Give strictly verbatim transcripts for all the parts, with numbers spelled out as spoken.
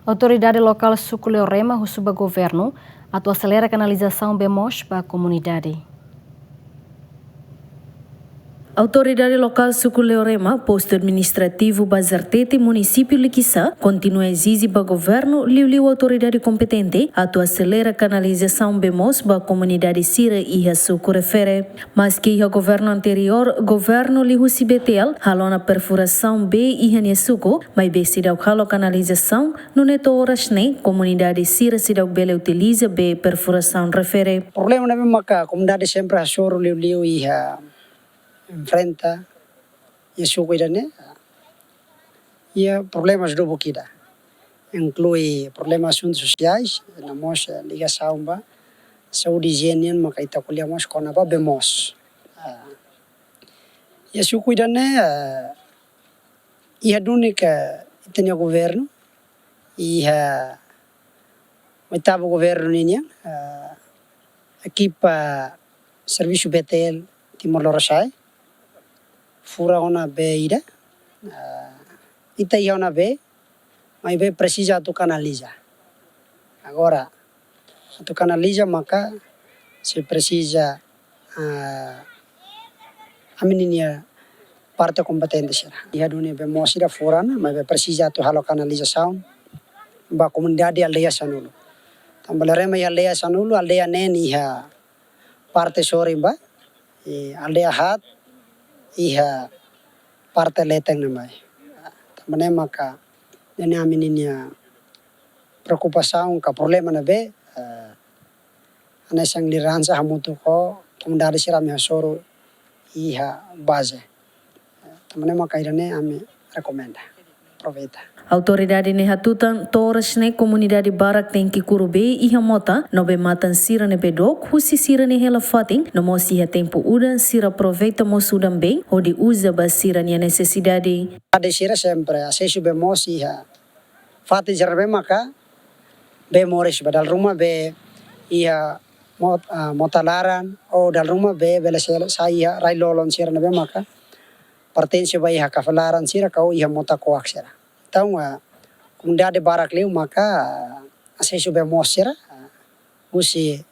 Autoridade lokál suku Leorema husu ba governu atu aselera kanalizasaun bee moos ba komunidade. Autoridade lokál suku Leorema, postu administrativu Bazartete, munisípiu Likisá, kontinua ezije ba governu, liuliu autoridade kompetente, atu aselera kanalizasaun bee moos ba komunidade sira iha suku refere. Maski iha governu anteriór, governu liuhusi B T L halo ona perfurasaun bee iha nia suku, maibé seidauk halo kanalizasaun, nune'e to'o oras ne'e komunidade sira seidauk bele utiliza bee perfurasaun refere. Problema ne'ebé maka komunidade sempre hasoru liuliu iha enfrenta iha suku ida-ne'e, iha problemas dubuk ida. Inklui problema asuntu sosiais, no mós, eh, ligasaun ba saúde ijiene nian maka ita ko'alia mós kona-ba bee moos. Ah, iha suku ida-ne'e, ah, iha duni ke ita-nia governu, iha oitavu governu ninian, ah, ekipa servisu B T L Timor Lorosa'e fura ona bee ida, ah, ita iha ona bee, maibé presiza atu kanaliza. Agora, atu kanaliza maka sei presiza, ah, ami ninia parte kompetente sira. Iha duni bee moos sira fura ona, maibé presiza atu halo kanalizasaun ba komunidade aldeia sanulu. Tanba Leorema iha aldeia sanulu, aldeia neen iha parte sorin ba, i aldeia haat iha parte leten ne'ebá. Tanba ne'e maka, ne'e ami ninia preokupasaun ka problema ne'ebé, eh, hanesan lideransa hamutuk ho komunidade sira ami hasoru iha baze. Tanba ne'e maka ida-ne'e ami rekomenda. Aproveita. Autoridade ne'e hatutan to'o oras ne'e komunidade barak tenke kuru bee iha mota, no bee-matan sira ne'ebé dook husi sira-nia hela-fatin, no mós iha tempu udan sira aproveita mós udan-been hodi uza ba sira-nia nesesidade. Ade sira sempre asesu bee moos iha fatin sira ne'ebé maka bee moris ba, dala ruma bee iha mot-, ah, mota laran, ou dala ruma bee bele sel-, sai iha rai-lolon sira ne'ebé maka pertense ba iha kafe laran sira ka ou iha mota koak sira. Entaun, ah, komunidade barak liu maka, ah, asesu bee moos sira, ah, husi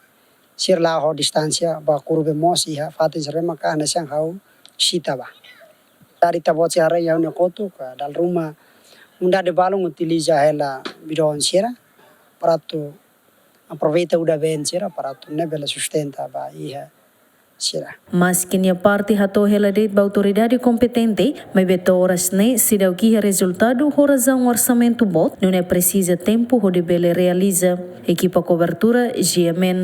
sira la'o ho distánsia ba kuru bee moos iha fatin sira ne'ebé maka hanesan ha'u sita ba. Dari ita-boot sira iha ha'u-nia kotuk, ah, dala ruma komunidade balun utiliza hela bidon sira para atu aproveita udan-been sira para atu nune'e bele sustenta ba iha sira. Maski nia parte hato'o hela de'it ba autoridade kompetente, maibé to'o oras ne'e seidauk iha rezultadu ho razaun orsamentu boot, nune'e presiza tempu hodi bele realiza. Ekipa kobertura, G M N.